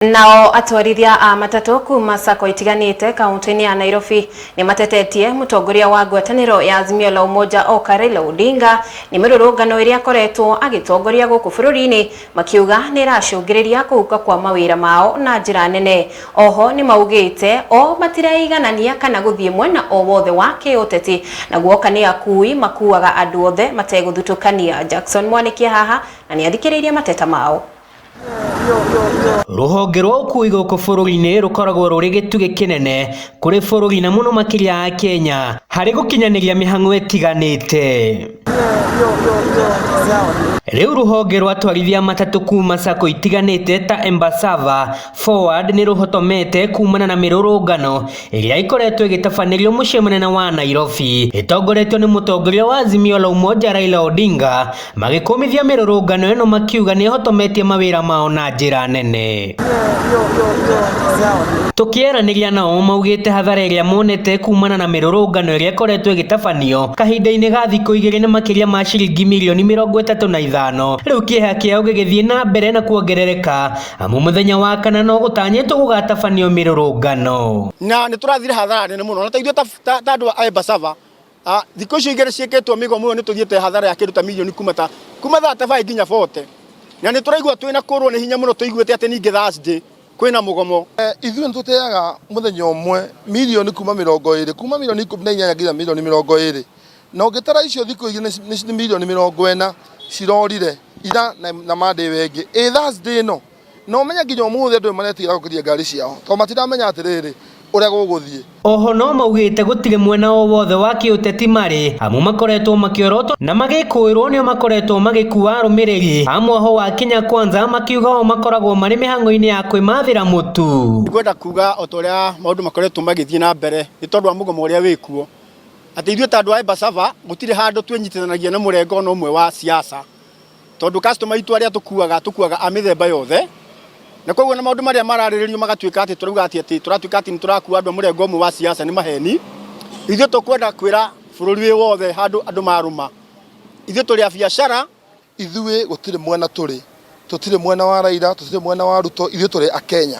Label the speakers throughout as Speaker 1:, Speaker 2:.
Speaker 1: Nao atwarithia a matatũ kuma sacco itiganĩte kaunti-inĩ ya Nairobi nĩ matetetie mũtongoria wa ngwatanĩro ya Azimio la Umoja Oka Raila Odinga nĩ mĩrũrũngano ĩrĩa akoretwo agĩtongoria gũkũ bũrũri-inĩ, makiuga nĩ ĩracũngĩrĩria kũhuka kwa mawĩra mao na njĩra nene. Oho nĩ maugĩte o matiraiganania kana gũthiĩ mwena o wothe wa kĩũteti, na guoka nĩ akui makuaga andũ othe mategũthutũkania. Jackson Mwanĩkia haha na nĩ athikĩrĩirie mateta mao.
Speaker 2: Rũhonge rwa ũkui gũkũ bũrũri-inĩ rũkoragwo rũrĩ gĩtugĩ kĩnene kũrĩ bũrũri na mũno makĩria a Kenya harĩ gũkinyanĩria mĩhang'o ĩtiganĩte. Rĩu rũhonge rwa atwarithia matatũ kuma sacco itiganĩte ta Embassava Forward nĩ rũhotomete kumana na mĩrũrũngano ĩrĩa ĩkoretwo ĩgĩtabanĩrio mũciĩ mũnene wa Nairobi ĩtongoretio nĩ mũtongoria wa Azimio la Umoja Raila Odinga, magĩkũmithia mĩrũrũngano ĩno makiuga nĩ ĩhotometie mawĩra mao na njĩra nene. Tũkĩaranĩria nao maugĩte hathara ĩrĩa monete kumana na mĩrũrũngano ĩrĩa ĩkoretwo ĩgĩtabanio kahinda-inĩ ga thikũ 2 nĩ makĩria ma ciringi mirioni 35. Rĩu kĩeha kĩao gĩgĩthiĩ na mbere na kuongerereka amu mũthenya wa kana no gũtanyĩtwo gũgatabanio mĩrũrũngano.
Speaker 3: Na nĩ tũrathire hathara nene mũno na ta ithuĩ ta andũ a Embassava, thikũ icio 2 ciĩkĩtwo mĩgomo ĩyo nĩ tũthiĩte hathara ya kĩndũ ta mirioni kuma 35 nginya 40, na nĩ tũraigua twĩna kũrwo nĩ hinya mũno tũiguĩte atĩ ningĩ Thursday kwĩna mũgomo.
Speaker 4: Ithuĩ nĩ tũteaga mũthenya ũmwe mirioni kuma 20, kuma mirioni 18 nginya mirioni 20, na ũngĩtara icio thikũ 2 nĩ mirioni 40 cirorire ira na Monday ĩyo ĩngĩ. Ĩ Thursday ĩno na ũmenye nginya ũmũthĩ andũ maretigĩra gũkĩria ngari ciao tondũ matiramenya atĩrĩrĩ ũrĩa gũgũthiĩ.
Speaker 2: Oho no maugĩte gũtirĩ mwena o wothe wa kĩũteti marĩ amu makoretwo makĩorotwo na magĩkũĩrwo nĩo makoretwo magĩkua arũmĩrĩri a mwaho wa Kenya Kwanza, makiuga o makoragwo marĩ mĩhang'o-inĩ ya kwĩmathĩra mũtu.
Speaker 3: Ngwenda kuga o ta ũrĩa maũndũ makoretwo magĩthiĩ na mbere nĩ tondũ wa mũgomo ũrĩa wĩkuo, atĩ ithuĩ ta andũ a Embassava gũtirĩ handũ twĩnyitithanagia na mũrengo ona ũmwe wa siasa, tondũ customer itũ arĩa tũkuaga tũkuaga a mĩthemba yothe, na koguo na maũndũ marĩa mararĩrĩrio magatuĩka atĩ tũrauga atĩ tũratuĩka atĩ nĩ tũrakua andũ a mũrengo ũmwe wa siasa nĩ maheni. Ithuĩ tũkwenda kwĩra bũrũri wĩ wothe handũ andũ marũma, ithuĩ tũrĩ a biacara.
Speaker 4: Ithuĩ gũtirĩ mwena tũrĩ, tũtirĩ mwena wa Raila, tũtirĩ mwena wa Ruto, ithuĩ tũrĩ a Kenya.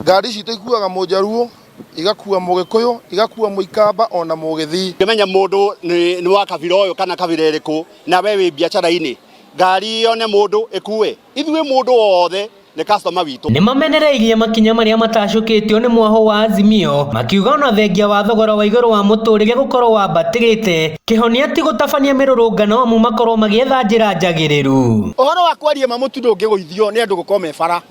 Speaker 4: Ngari citũ ikuaga Mũjaruo, igakua Mũgĩkũyũ, igakua Mũikamba ona Mũgĩthii.
Speaker 5: Ngĩmenya mũndũ nĩ wa kabira ũyũ kana kabira ĩrĩkũ na we wĩ biacara-inĩ, ngari yone mũndũ ĩkue, ithuĩ mũndũ wothe nĩ customer witũ.
Speaker 2: Nĩ mamenereirie makinya marĩa matacũkĩtio nĩ mwaho wa Azimio, makiuga ona thengia wa thogora wa igũrũ wa mũtũrĩre gũkorwo wambatĩrĩte, kĩhonia ti gũtabania mĩrũrũngano amu makorwo magĩetha njĩra njagĩrĩru.
Speaker 3: Ũhoro wa kwaria ma, mũtu ndũngĩgũithio nĩ andũ gũkorwo me bara.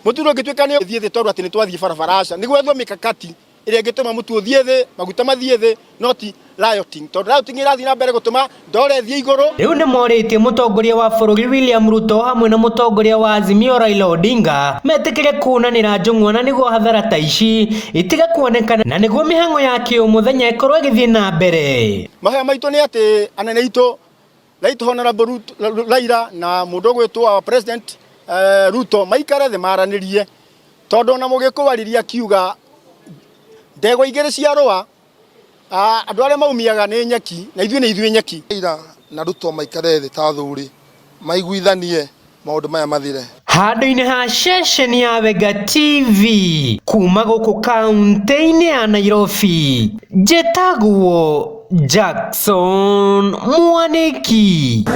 Speaker 3: Mũtu ndũngĩtuĩka nĩ ũthiĩ thĩ tondũ atĩ nĩ twathiĩ barabara, aca. Nĩ gwethwo mĩkakati ĩrĩa ĩngĩtũma mũtu ũthiĩ thĩ, maguta mathiĩ thĩ, no ti rioting, tondũ rioting ĩrathiĩ na mbere gũtũma ndora ĩthiĩ igũrũ.
Speaker 2: Rĩu nĩ morĩtie mũtongoria wa bũrũri William Ruto hamwe na mũtongoria wa Azimio Raila Odinga metĩkĩre kunanĩra njũng'wa na nĩguo hathara ta ici itige kuonekana na nĩguo mĩhang'o ya kĩũmũthenya ĩkorwo ĩgĩthiĩ na mbere.
Speaker 3: Mahoya maitũ nĩ atĩ anene aitũ Right Honorable Raila na mũndũ ũgwĩtwo our President Ruto maikare thĩ maranĩrie, tondũ ona Mũgĩkũyũ aririe akiuga ndegwa 2 cia rũa, andũ arĩa maumiaga nĩ nyeki na ithuĩ nĩ ithuĩ nyeki.
Speaker 4: Raila na Ruto maikare thĩ ta athuri maiguithanie maũndũ maya mathire.
Speaker 2: Handũ-inĩ ha ceceni ya Wenga TV kuma gũkũ kaunti-inĩ ya Nairobi, njĩtagwo Jackson Mwanĩki.